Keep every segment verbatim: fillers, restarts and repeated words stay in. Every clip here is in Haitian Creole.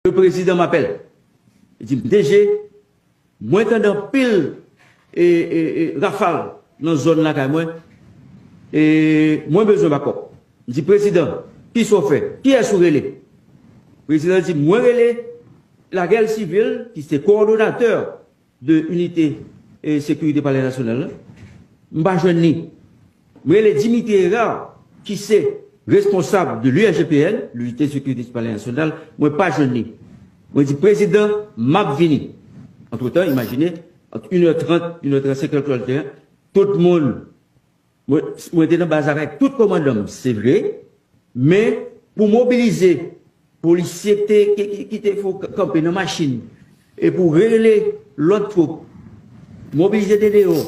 Le président m'appelle. Li di m, D G, mwen tande anpil e, e, e, rafal nan zòn lakay mwen. E mwen bezwen bakòp. M di, prezidan, kisa w fè? Kiyès ou rele? Prezidan di, mwen rele Laguerre Civil, ki se kowòdonatè de inite e sekirite Palè Nasyonal la. M pa jwenn li. M rele Dimitri Hérard, ki se responsab de l'U S G P N, l'unité de sécurité du Palais National, mwen pa jwenn li. Mwen di, prezidan, m ap vini. Antretan, imajine, ant inè trant, inè trannsenk, lè l te, tout moun, mwen, mwen te nan baz avèk tout kòmandan m, se vre, men pou mobilize polisye ki te, ki, ki, ki te fè kanpe nan machin, e pou rele lòt twoup, mobilize de deyò,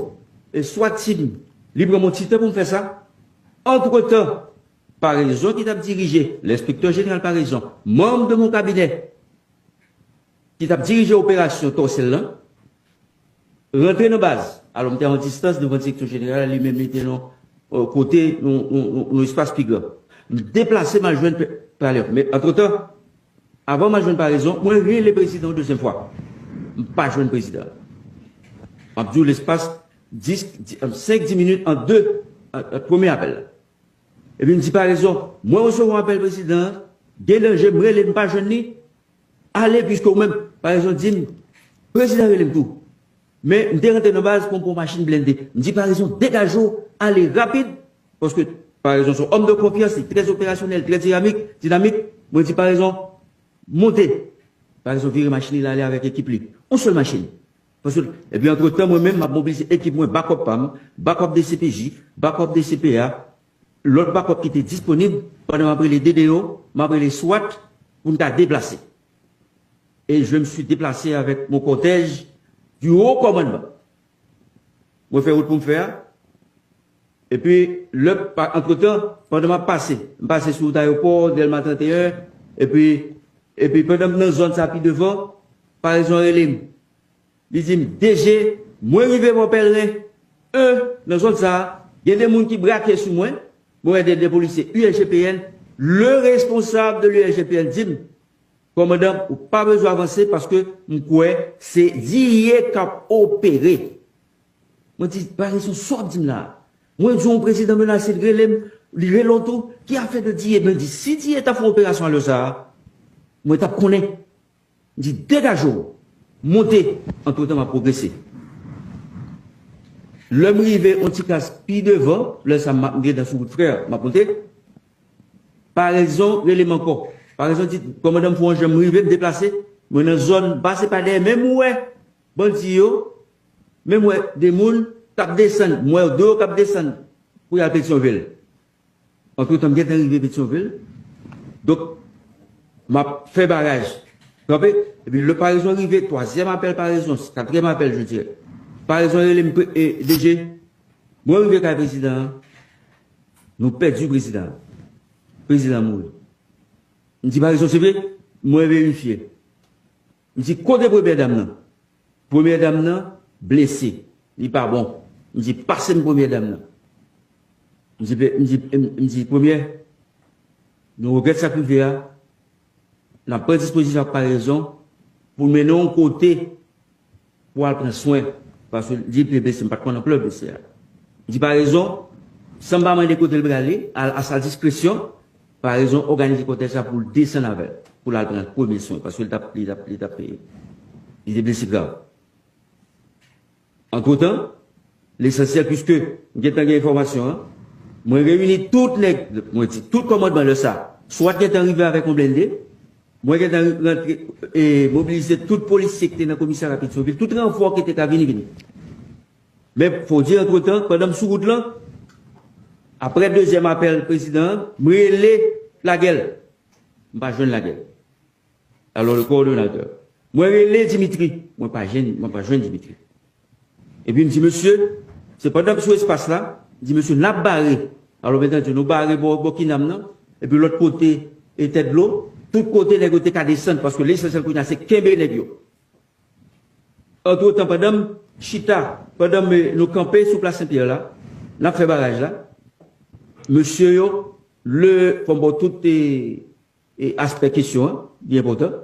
e swat team, li pran m yon ti tan pou m fè sa. Antretan, Paraison ki t ap dirije, lenspektè jeneral Paraison, manm de mon kabinè, ki t ap dirije operasyon Tòsèl lan, rantre nan baz. Alò, m te a yon distans devan direksyon jeneral, li menm li te nan, euh, kote, yon, yon, yon, yon espas pi gran. M deplase, m al jwenn Pe-, Palè. Men, antretan, avan m al jwenn Paraison, mwen rele prezidan yon dezyèm fwa. M pa jwenn prezidan. M ap di w lespas dis, di, senk, dis minit ant de, ant, ant premye apèl la. Epi m di Paraison, mwen resevwa apèl prezidan an, gen danje, m rele, m pa jwenn li. Ale, piske ou menm, Paraison di m, prezidan rele m tou. Men, m te rantre nan baz pou m pran machin blende. M di Paraison, degaje w, ale rapid, paske Paraison se yon òm de konfyans, li trè operasyonèl, trè dinamik, dinamik. Mwen di Paraison, monte. Paraison vire machin li, l ale avèk ekip li. Yon sèl machin. Paske, epi antretan, mwen menm, m ap mobilize ekip mwen, bakòp pa m, bakòp D C P J, bakòp D C P A, lòt bakòp ki te disponib, pandan m ap rele D D O, m ap rele swat pou n ta deplase. Et je me suis déplacé avec mon cortège du haut commandement. Mwen fè wout pou m fè a. Epi, lè, pa, antretan, pandan m ap pase, m pase sou wout ayewopò, Dèlma trannteyen, epi, epi pandan m nan zòn sa pi devan, Paraison rele m. Li di m, D G, mwen rive Mòn Pèlren en, nan zòn sa a, gen de moun ki brake sou mwen, mwen wè de, de polisye U S G P N, le responsab de l'U S G P N di m, kòmandan, ou pa bezwen avanse paske m kwè se D I E k ap opere. Mwen di, Paraison, sa w ap di m la a? Mwen di w yon prezidan menase, l rele m, li rele w tou, ki afè de D I E? Mwen di, si D I E ta fè yon operasyon alè sa a, mwen t ap konnen. M di, degaje w, monte, antretan m ap pwogrese. Lè m rive yon ti klas pi devan, lè sa a m ap, m gentan sou wout Frè, m ap monte. Paraison rele m ankò. Paraison di, kòmandan, m fè yon jan, m rive, m deplase. Mwen nan zòn, m pase pa dèyè, men m wè bandi yo, men m wè de moun k ap desann, m wè de yo k ap desann pou y al Petyonvil. Antretan, m gentan rive Petyonvil. Donk, m ap fè baraj. Kanpe, epi lè Paraison rive, twazyèm apèl Paraison, katriyèm apèl, je dirais. Paraison rele m, pre-, e, D G, mwen rive kay prezidan an. Nou pèdi prezidan an. Prezidan an mouri. M di, Paraison, se vre? Mwen verifye. M di, kote premyè dam nan? Premyè dam nan blese. Li pa bon. M di, pase m premyè dam nan. M di, m di, m di, premyè, nou regrèt sa k rive a. N ap pran dispozisyon ak Paraison pou n mennen w yon kote pou al pran swen, paske li te blese, m pa t konn anplè blese a. M di Paraison, san m pa mande kote l prale, a, a sa diskresyon, Paraison òganize kòtèj sa pou l desann avè l, pou l al pran premye swen, paske li t ap, li t ap, li t ap, li te blese grav. Antretan, lesansyèl, piske m gentan gen enfòmasyon an, mwen reyini tout nèg, mwen di tout kòmandman lè sa, swat gentan rive avèk yon blende, mwen gentan rantre, e, mobilize tout polisye ki te nan komisarya Petyonvil, tout ranfò ki te ka vini, vini. Men, fò di, antretan, pandan m sou wout lan, apre dezyèm apèl prezidan an, m rele Lagèl. M pa jwenn Lagèl. Alò, le kowòdonatè. Mwen rele Dimitri. Mwen pa jwenn, mwen pa jwenn Dimitri. Epi m di, mesye, se pandan m sou espas la, m di, mesye, n ap bare. Alò, m entendi, nou bare bò, bò Kinam nan, epi lòt kote, e Tèt Dlo, tout kote nèg yo te ka desann, paske lesansyèl kounye a se kenbe nèg yo. Antretan, pandan m chita, pandan m, nou kanpe sou plas Senpyè la, n ap fè baraj la, mesye yo, le, fò m ba w tout, e, e aspè kesyon an, li enpòtan.